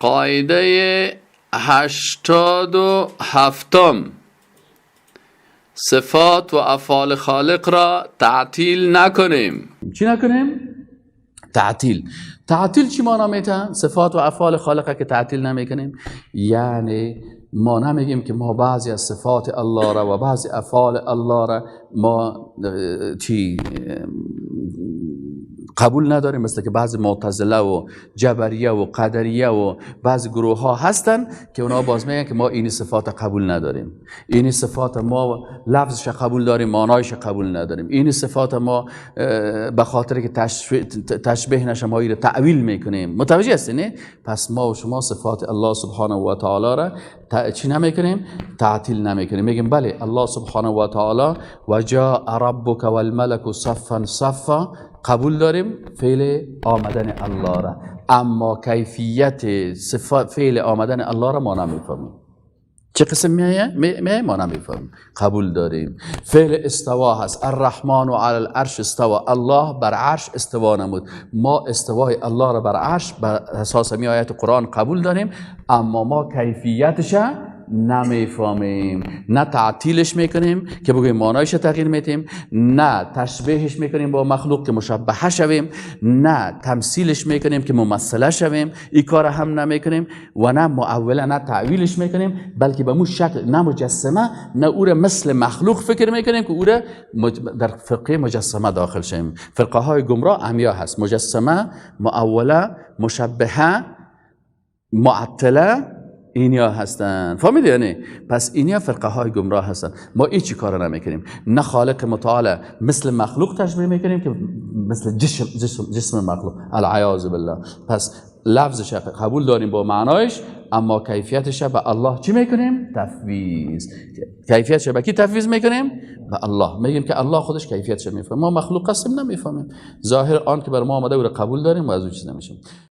قاعده 87، صفات و افعال خالق را تعطیل نکنیم. چی نکنیم؟ تعطیل. تعطیل چی معنا میته؟ صفات و افعال خالق که تعطیل نمیکنیم، یعنی ما نمیگیم که ما بعضی از صفات الله را و بعضی افعال الله را ما چی قبول نداریم، مثل که بعضی معتزله و جبریه و قدریه و بعضی گروه ها هستن که اونا باز میگن که ما این صفات قبول نداریم، این صفات ما لفظش قبول داریم، معنایش قبول نداریم، این صفات ما به خاطر که تشبیه نشه ما این تعویل میکنیم. متوجه هستین؟ نه؟ پس ما و شما صفات الله سبحانه و تعالی را چی نمیکنیم؟ تعطیل نمیکنیم. میگیم بله الله سبحانه و تعالی و جاء ربک والملک صفا صفا قبول داریم فعل آمدن الله را، اما کیفیت صفات فعل آمدن الله را ما نمیفهمیم. چه قسم میایه؟ می ما نمیفهمیم. قبول داریم. فعل استوا هست، الرحمن و علی العرش استوا، الله بر عرش استوا نمود. ما استوای الله را بر عرش بر اساس می آیت قرآن قبول داریم، اما ما کیفیتش نمیفهمیم. نه تعطیلش میکنیم که بگوییم معنایش تغییر میتیم، نه تشبیهش میکنیم با مخلوق که مشبهه شویم، نه تمثیلش میکنیم که ممثله شویم، این کار هم نمیکنیم، و نه معوله، نه تعویلش میکنیم، بلکه به مو شکل نه مجسمه نه او را مثل مخلوق فکر میکنیم که او را در فرقه مجسمه داخل شیم. فرقه های گمراه عمیا هست: مجسمه، معوله، مشبهه، معطله، اینیا هستن. فهمیدی یعنی؟ پس اینیا فرقه های گمراه هستن. ما هیچ کار نمیکنیم، نه خالق متعال مثل مخلوق تشبیه میکنیم که مثل جسم مخلوق، العیاذ بالله. پس لفظش قبول داریم با معنایش، اما کیفیتش به الله چی میکنیم؟ تفویض. کیفیتش به کی تفویض میکنیم؟ به الله. میگیم که الله خودش کیفیتش میفهمه، ما مخلوق هستیم نمیفهمیم. ظاهر آن که بر ما آمده او را قبول داریم و از او چیز نمیشیم.